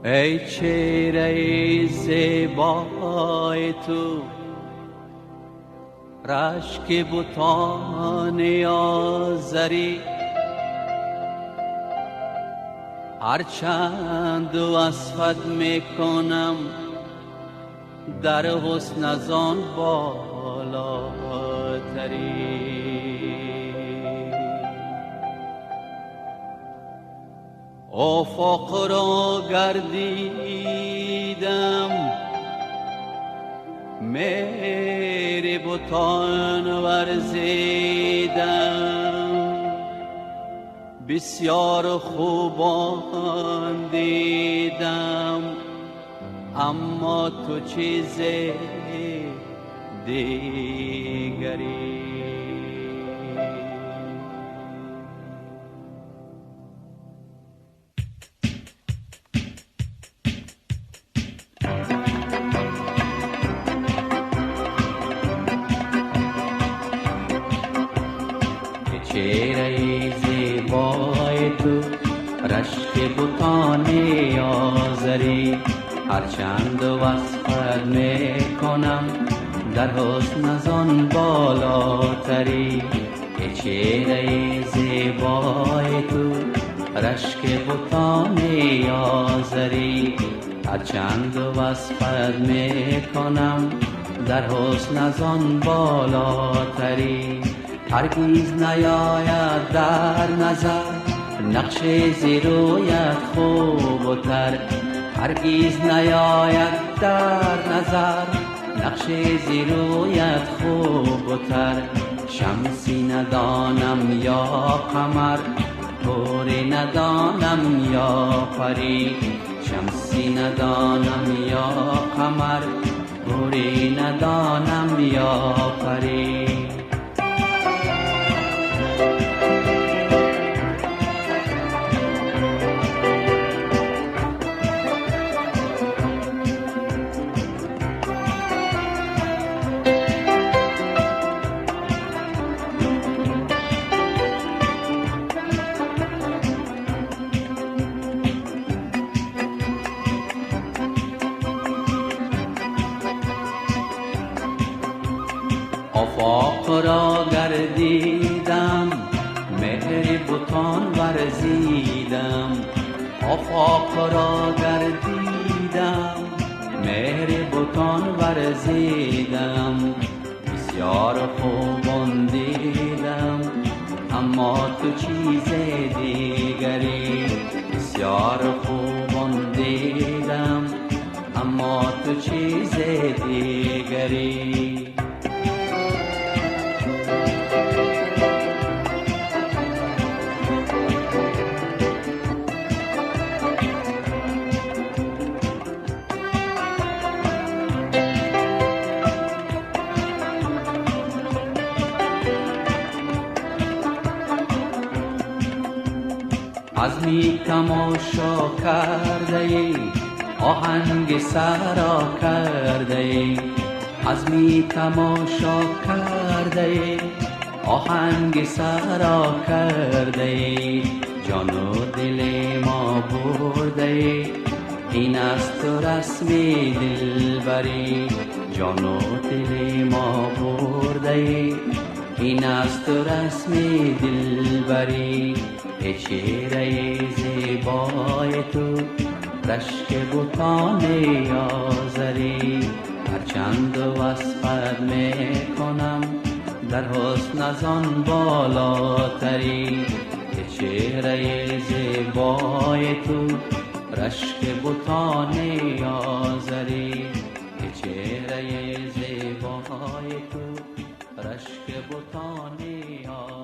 Эй чеҳраи зебои ту, рашки бутони озарӣ, ҳарчанд васфат мекунам дар ҳусн аз он болотарӣ. آفاق را گردیدم، مهر بتان ورزیدم، بسیار خوبان دیدم، اما تو چیز دیگری. چهره زیبای تو، رشک بتان آذری، هرچند وصفت میکنم در حسن از آن بالاتری. چهره زیبای تو، رشک بتان آذری، هرچند وصفت میکنم در حسن از آن بالاتری. هرگز نیاید در نظر نقش زیرویت خوبتر، هرگز نیاید در نظر نقش زیرویت خوبتر. شمسی ندانم یا قمر، حوری ندانم یا پری، شمسی ندانم یا قمر، حوری ندانم یا پری. آفاق را گردیدم، مهر بتان ورزیدم، آفاق را گردیدم، مهر بتان ورزیدم، بسیار خوبان دیدم، اما تو چیز دیگری. بسیار خوبان دیدم، اما تو چیز دیگری. از می تماشا کرده ای، آهنگ سرا کرده ای، از می تماشا کرده ای، آهنگ سرا کرده ای، جان و دل ما برده ای، این است رسم دلبری. جان و دل ما برده ای، این است رسم دلبری. ای چهره زیبای تو، رشک بتان آذری، هرچند وصفت میکنم در حسن از آن بالاتری. ای چهره زیبای تو، رشک بتان آذری، ای چهره زیبای تو، رشک بتان آذری.